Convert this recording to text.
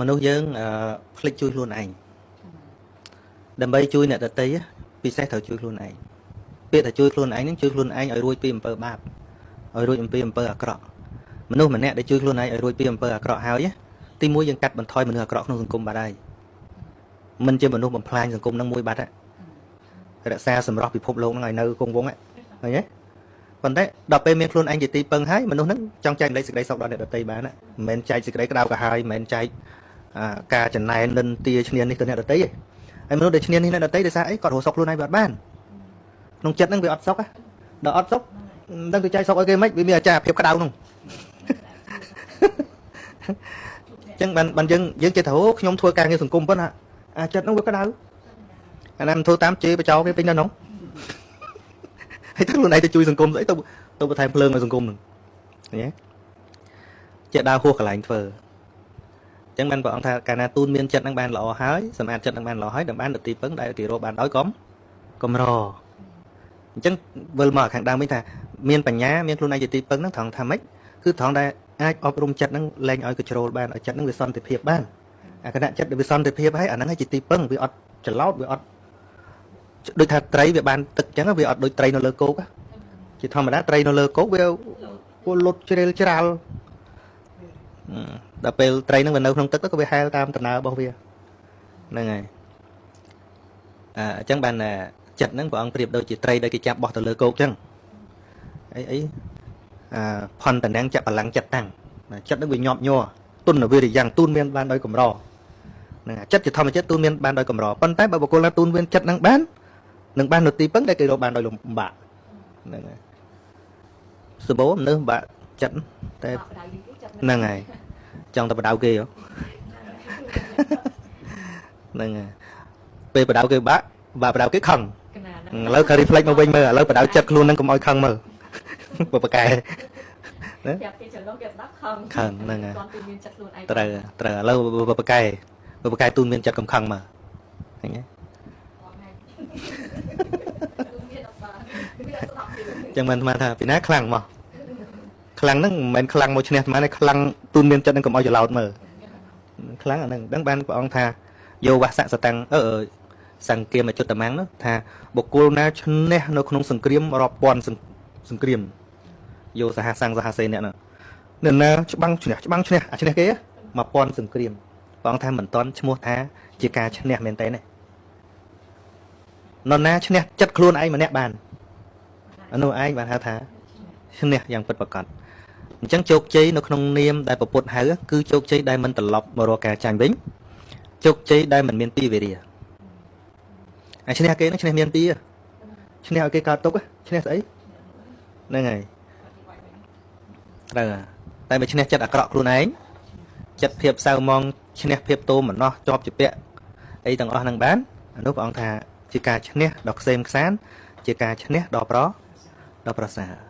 មនុស្សយើងអឺភ្លេចជួយខ្លួនឯងដើម្បីជួយអ្នកដទៃពិសេសត្រូវជួយខ្លួនឯងពាក្យថាជួយខ្លួនឯងហ្នឹងជួយខ្លួនឯងឲ្យរួចពីអំពើបាបឲ្យរួចអំពីអំពើអាក្រក់មនុស្សម្នាក់ដែលជួយខ្លួនឯងឲ្យរួចពីអំពើអាក្រក់ហើយទីមួយយើងកាត់បន្ថយមនុស្សអាក្រក់ក្នុងសង្គមបាត់ហើយមិនជាមនុស្សបំផ្លាញសង្គមហ្នឹងមួយបាត់រក្សាសម្រស់ពិភពលោកហ្នឹងឲ្យនៅគង់វង្សឃើញទេប៉ុន្តែដល់ពេលមានខ្លួនឯងជាទីពឹងហើយមនុស្សហ្នឹងចង់ចែករំលែកសេចក្តីសុខដល់អ្នកដទៃបានមិនមែនចែកសេចក្តីក្តៅក្រហាយមិនមែនចែកការចំណែននិន្ទាឈ្នានេះទៅអ្នកដទៃទេហើយមនុស្សដែលឈ្នានេះអ្នកដទៃដោយសារអីគាត់រកសុខខ្លួនឯងវាអត់បានក្នុងចិត្តហ្នឹងវាអត់សុខដល់អត់សុខមិនដឹងទៅចែកសុខឲ្យគេមិនវាមានអាចារ្យភាពក្តៅនោះអញ្ចឹងបានបានយើងយើងចេះថាអូខ្ញុំធ្វើការងារសង្គមប៉ុណ្ណាអាចិត្តហ្នឹងវាក្តៅអាណាមិនធ្វើតាមជេរបចោគេពេញនៅនោះហើយទៅខ្លួនឯងទៅជួយសង្គមស្អីទៅទៅបន្ថែមភ្លើងឲ្យសង្គមហ្នឹងឃើញទេចេះដើរហួសកន្លែងធ្វើអញ្ចឹងបានព្រះអង្គថាកាលណាទូនមានចិត្តនឹងបានល្អហើយសម្អាតចិត្តនឹងបានល្អហើយដើម្បីបានទីពឹងដែលទីរកបានដោយកំកម្រអញ្ចឹងវិលមកខាងដើមវិញថាមានបញ្ញាមានខ្លួនឯងជាទីពឹងហ្នឹងត្រង់ថាម៉េចគឺត្រង់ដែលអាចអប់រំចិត្តហ្នឹងលែងឲ្យកជ្រោលបានឲ្យចិត្តហ្នឹងវាសន្តិភាពបានអាគណៈចិត្តដែលវាសន្តិភាពហើយអាហ្នឹងឯងជាទីពឹងវាអត់ច្រឡោតវាអត់ដូចថាត្រីវាបានទឹកអញ្ចឹងវាអត់ដូចត្រីនៅលើគោកជាធម្មតាត្រីនៅលើគោកវាលុតជ្រេលច្រាលដល់ពេលត្រីហ្នឹងវានៅក្នុងទឹកទៅក៏វាហែលតាមដំណើររបស់វាហ្នឹងហើយអញ្ចឹងបានចិត្តហ្នឹងព្រះអង្គប្រៀបដូចជាត្រីដែលគេចាប់បោះទៅលើគោកអញ្ចឹងអីអីអាផន្តនាំងចបលាំងចិត្តតាំងចិត្តហ្នឹងវាញាប់ញ័រទុនវិរិយ៉ាងទូនមានបានដោយកម្រហ្នឹងចិត្តជាធម្មជាតិទូនមានបានដោយកម្រប៉ុន្តែបើបុគ្គលណាទូនមានចិត្តហ្នឹងបាននឹងបាននៅទីពឹងដែលគេរកបានដោយលំបាកហ្នឹងហើយសបោមនុស្សបាក់ចិត្តតែហ្នឹងហើយចង់តែបដៅគេហ្នឹងហើយពេលបដៅគេបាក់បាក់បដៅគេខឹងឥឡូវគេ reflect មកវិញមើលឥឡូវបដៅចិត្តខ្លួនហ្នឹងកុំឲ្យខឹងមើលបបកែ ណាប្រាប់គេចន្លោះគេស្ដាប់ខឹង ខឹងហ្នឹងហើយ គាត់មានចិត្តខ្លួនឯង ត្រូវត្រូវឥឡូវបកែបកែទូនមានចិត្តកំខឹងមើលឃើញទេចឹងមិនអាត្មាថាពីណាខ្លាំងមកខ្លាំងហ្នឹងមិនមែនខ្លាំងមកឈ្នះអាត្មាទេខ្លាំងទូនមានចិត្តហ្នឹងកុំឲ្យច្រឡោតមើលខ្លាំងអាហ្នឹងដឹងបានព្រះអង្គថាយោវសៈសតាំងអឺសង្គ្រាមអជុត្តមាំងនោះថាបុគ្គលណាឈ្នះនៅក្នុងសង្គ្រាមរាប់ពាន់សង្គ្រាមយោសហសង្សហសេអ្នកនោះអ្នកណាច្បាំងឈ្នះច្បាំងឈ្នះអាឈ្នះគេ1000សង្គ្រាមព្រះអង្គថាមិនតន់ឈ្មោះថាជាការឈ្នះមែនទេណានរណាឈ្នះចិត្តខ្លួនឯងម្នាក់បានអានោះឯងបានហៅថាឈ្នះយ៉ាងពិតប្រាកដអញ្ចឹងជោគជ័យនៅក្នុងនាមដែលពពុទ្ធហៅគឺជោគជ័យដែលមិនត្រឡប់មករកការចាញ់វិញជោគជ័យដែលមិនមានពីវេរាអាឈ្នះគេនឹងឈ្នះមានពីឈ្នះឲ្យគេកើតទុកឈ្នះស្អីហ្នឹងហើយត្រូវតែបើឈ្នះចិត្តអាក្រក់ខ្លួនឯងចិត្តភាពសៅមងឈ្នះភាពទោមនោះជាប់ជាពាក់អីទាំងអស់ហ្នឹងបានអានោះព្រះអង្គថាជាការឈ្នះដ៏ខ្សេមខ្សានជាការឈ្នះដ៏ប្រសើរ